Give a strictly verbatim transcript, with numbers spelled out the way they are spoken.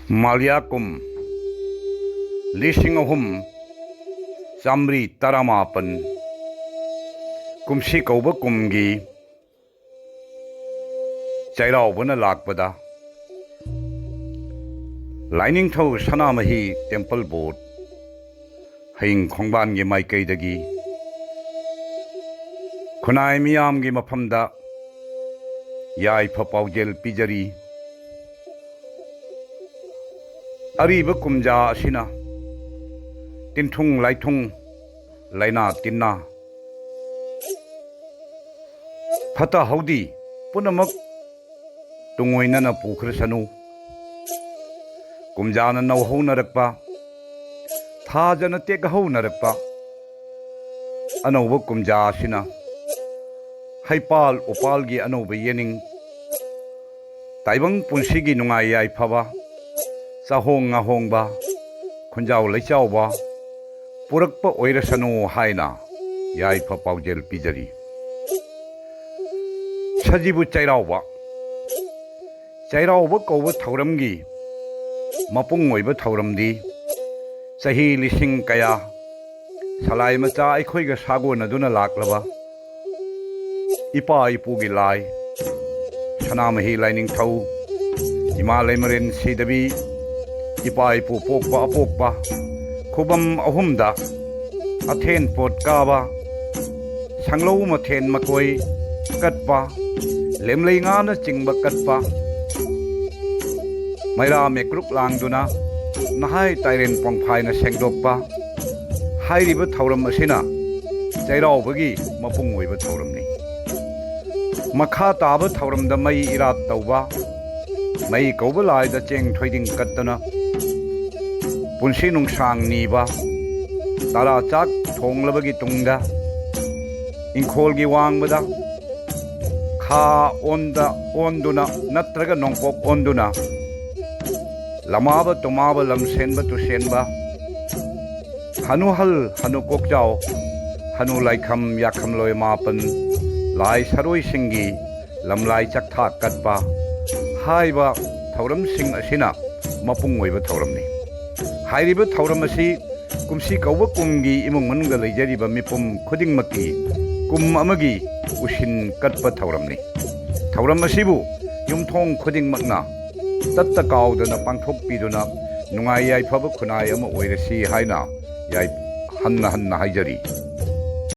ꯃꯥꯂꯤꯌꯥ ꯀꯨꯝ ꯂꯤꯁꯤꯡ ꯑꯍꯨꯝ ꯆꯥꯃꯔꯤ ꯇꯔꯥꯃꯥꯄꯟ, ꯀꯨꯝꯁꯤ ꯀꯧꯕ ꯀꯨꯝꯒꯤ ꯆꯩꯔꯥꯎꯕꯅ ꯂꯥꯛꯄꯗ, ꯂꯥꯏꯅꯤꯡꯊꯧ ꯁꯅꯥꯃꯍꯤ ꯇꯦꯝꯄꯜ ꯕꯣꯔꯗ, ꯍꯌꯤꯡ ꯈꯣꯡꯕꯥꯟꯒꯤ ꯃꯥꯏꯀꯩꯗꯒꯤ ꯈꯨꯟꯅꯥꯏ ꯃꯤꯌꯥꯝꯒꯤ ꯃꯐꯝꯗ ꯌꯥꯏꯐ ꯄꯥꯎꯖꯦꯜ ꯄꯤꯖꯔꯤ꯫ ꯑꯔꯤꯕ ꯀꯨꯝꯖꯥ ꯑꯁꯤꯅ ꯇꯤꯟꯊꯨꯡ ꯂꯥꯏꯊꯨꯡ, ꯂꯥꯏꯅꯥ ꯇꯤꯟꯅꯥ, ꯐꯠꯇ ꯍꯥꯎꯗꯤ ꯄꯨꯝꯅꯃꯛ ꯇꯨꯡꯑꯣꯏꯅꯅ ꯄꯨꯈ꯭ꯔꯁꯅꯨ꯫ ꯀꯨꯝꯖꯥꯅ ꯅꯧꯍꯧꯅꯔꯛꯄ, ꯊꯥꯖꯅ ꯇꯦꯛꯍꯧꯅꯔꯛꯄ ꯑꯅꯧꯕ ꯀꯨꯝꯖꯥ ꯑꯁꯤꯅ ꯍꯩꯄꯥꯜ ꯎꯄꯥꯜꯒꯤ ꯑꯅꯧꯕ ꯌꯦꯅꯤꯡ, ꯇꯥꯏꯕꯪ ꯄꯨꯟꯁꯤꯒꯤ ꯅꯨꯡꯉꯥꯏ ꯌꯥꯏꯐꯕ, ꯆꯥꯍꯣꯡ ꯉꯥꯍꯣꯡꯕ, ꯈꯨꯟꯖꯥꯎ ꯂꯩꯆꯥꯎꯕ ꯄꯨꯔꯛꯄ ꯑꯣꯏꯔꯁꯅꯨ ꯍꯥꯏꯅ ꯌꯥꯏꯐ ꯄꯥꯎꯖꯦꯜ ꯄꯤꯖꯔꯤ꯫ ꯁꯖꯤꯕꯨ ꯆꯩꯔꯥꯎꯕ꯫ ꯆꯩꯔꯥꯎꯕ ꯀꯧꯕ ꯊꯧꯔꯝꯒꯤ ꯃꯄꯨꯡ ꯑꯣꯏꯕ ꯊꯧꯔꯝꯗꯤ ꯆꯍꯤ ꯂꯤꯁꯤꯡ ꯀꯌꯥ ꯁꯂꯥꯏ ꯃꯆꯥ ꯑꯩꯈꯣꯏꯒ ꯁꯥꯒꯣꯟꯅꯗꯨꯅ ꯂꯥꯛꯂꯕ ꯏꯄꯥ ꯏꯄꯨꯒꯤ ꯂꯥꯏ, ꯁꯅꯥꯃꯍꯤ ꯂꯥꯏꯅꯤꯡꯊꯧ, ꯏꯃꯥ ꯂꯩꯃꯔꯦꯟ ꯁꯤꯗꯕꯤ, ꯏꯄꯥ ꯏꯄꯨ ꯄꯣꯛꯄ ꯑꯄꯣꯛꯄ, ꯈꯨꯕꯝ ꯑꯍꯨꯝꯗ ꯑꯊꯦꯟ ꯄꯣꯠ ꯀꯥꯕ, ꯁꯪꯂꯧ ꯃꯊꯦꯟ ꯃꯀꯣꯏ ꯀꯠꯄ, ꯂꯦꯝꯂꯩ ꯉꯥꯅꯆꯤꯡꯕ ꯀꯠꯄ, ꯃꯩꯔꯥ ꯃꯤꯀ꯭ꯔꯨꯛ ꯂꯥꯡꯗꯨꯅ ꯅꯍꯥꯏ ꯇꯥꯏꯔꯦꯟ ꯄꯣꯡꯐꯥꯏꯅ ꯁꯦꯡꯗꯣꯛꯄ, ꯍꯥꯏꯔꯤꯕ ꯊꯧꯔꯝ ꯑꯁꯤꯅ ꯆꯩꯔꯥꯎꯕꯒꯤ ꯃꯄꯨꯡ ꯑꯣꯏꯕ ꯊꯧꯔꯝꯅꯤ꯫ ꯃꯈꯥ ꯇꯥꯕ ꯊꯧꯔꯝꯗ ꯃꯩ ꯏꯔꯥꯠ ꯇꯧꯕ, ꯃꯩ ꯀꯧꯕ ꯂꯥꯏꯗ ꯆꯦꯡ ꯊꯣꯏꯗꯤꯡ ꯀꯠꯇꯅ ꯄꯨꯟꯁꯤ ꯅꯨꯡꯁꯥꯡ ꯅꯤꯕ, ꯇꯔꯥ ꯆꯥꯛ ꯊꯣꯡꯂꯕꯒꯤ ꯇꯨꯡꯗ ꯏꯪꯈꯣꯜꯒꯤ ꯋꯥꯡꯃꯗ ꯈꯥ ꯑꯣꯟꯗ ꯑꯣꯟꯗꯨꯅ ꯅꯠꯇ꯭ꯔꯒ ꯅꯣꯡꯄꯣꯛ ꯑꯣꯟꯗꯨꯅ ꯂꯃꯥꯕ ꯇꯨꯃꯥꯕ, ꯂꯝꯁꯦꯟꯕ ꯇꯨꯁꯦꯟꯕ, ꯍꯅꯨꯍꯜ ꯍꯅꯨ ꯀꯣꯛꯆꯥꯎ, ꯍꯅꯨ ꯂꯥꯏꯈꯝ ꯌꯥꯈꯝꯂꯣꯏ ꯃꯥꯄꯟ, ꯂꯥꯏ ꯁꯔꯣꯏꯁꯤꯡꯒꯤ ꯂꯝꯂꯥꯏ ꯆꯥꯛꯊꯥ ꯀꯠꯄ ꯍꯥꯏꯕ ꯊꯧꯔꯝꯁꯤꯡ ꯑꯁꯤꯅ ꯃꯄꯨꯡ ꯑꯣꯏꯕ ꯊꯧꯔꯝꯅꯤ꯫ ꯍꯥꯏꯔꯤꯕ ꯊꯧꯔꯝ ꯑꯁꯤ ꯀꯨꯝꯁꯤ ꯀꯧꯕ ꯀꯨꯝꯒꯤ ꯏꯃꯨꯡ ꯃꯅꯨꯡꯗ ꯂꯩꯖꯔꯤꯕ ꯃꯤꯄꯨꯝ ꯈꯨꯗꯤꯡꯃꯛꯀꯤ ꯀꯨꯝ ꯑꯃꯒꯤ ꯎꯁꯤꯟ ꯀꯠꯄ ꯊꯧꯔꯝꯅꯤ꯫ ꯊꯧꯔꯝ ꯑꯁꯤꯕꯨ ꯌꯨꯝꯊꯣꯡ ꯈꯨꯗꯤꯡꯃꯛꯅ ꯇꯠꯇ ꯀꯥꯎꯗꯅ ꯄꯥꯡꯊꯣꯛꯄꯤꯗꯨꯅ ꯅꯨꯡꯉꯥꯏ ꯌꯥꯏꯐꯕ ꯈꯨꯟꯅꯥꯏ ꯑꯃ ꯑꯣꯏꯔꯁꯤ ꯍꯥꯏꯅ ꯌꯥꯏ-, ꯍꯟꯅ ꯍꯟꯅ ꯍꯥꯏꯖꯔꯤ꯫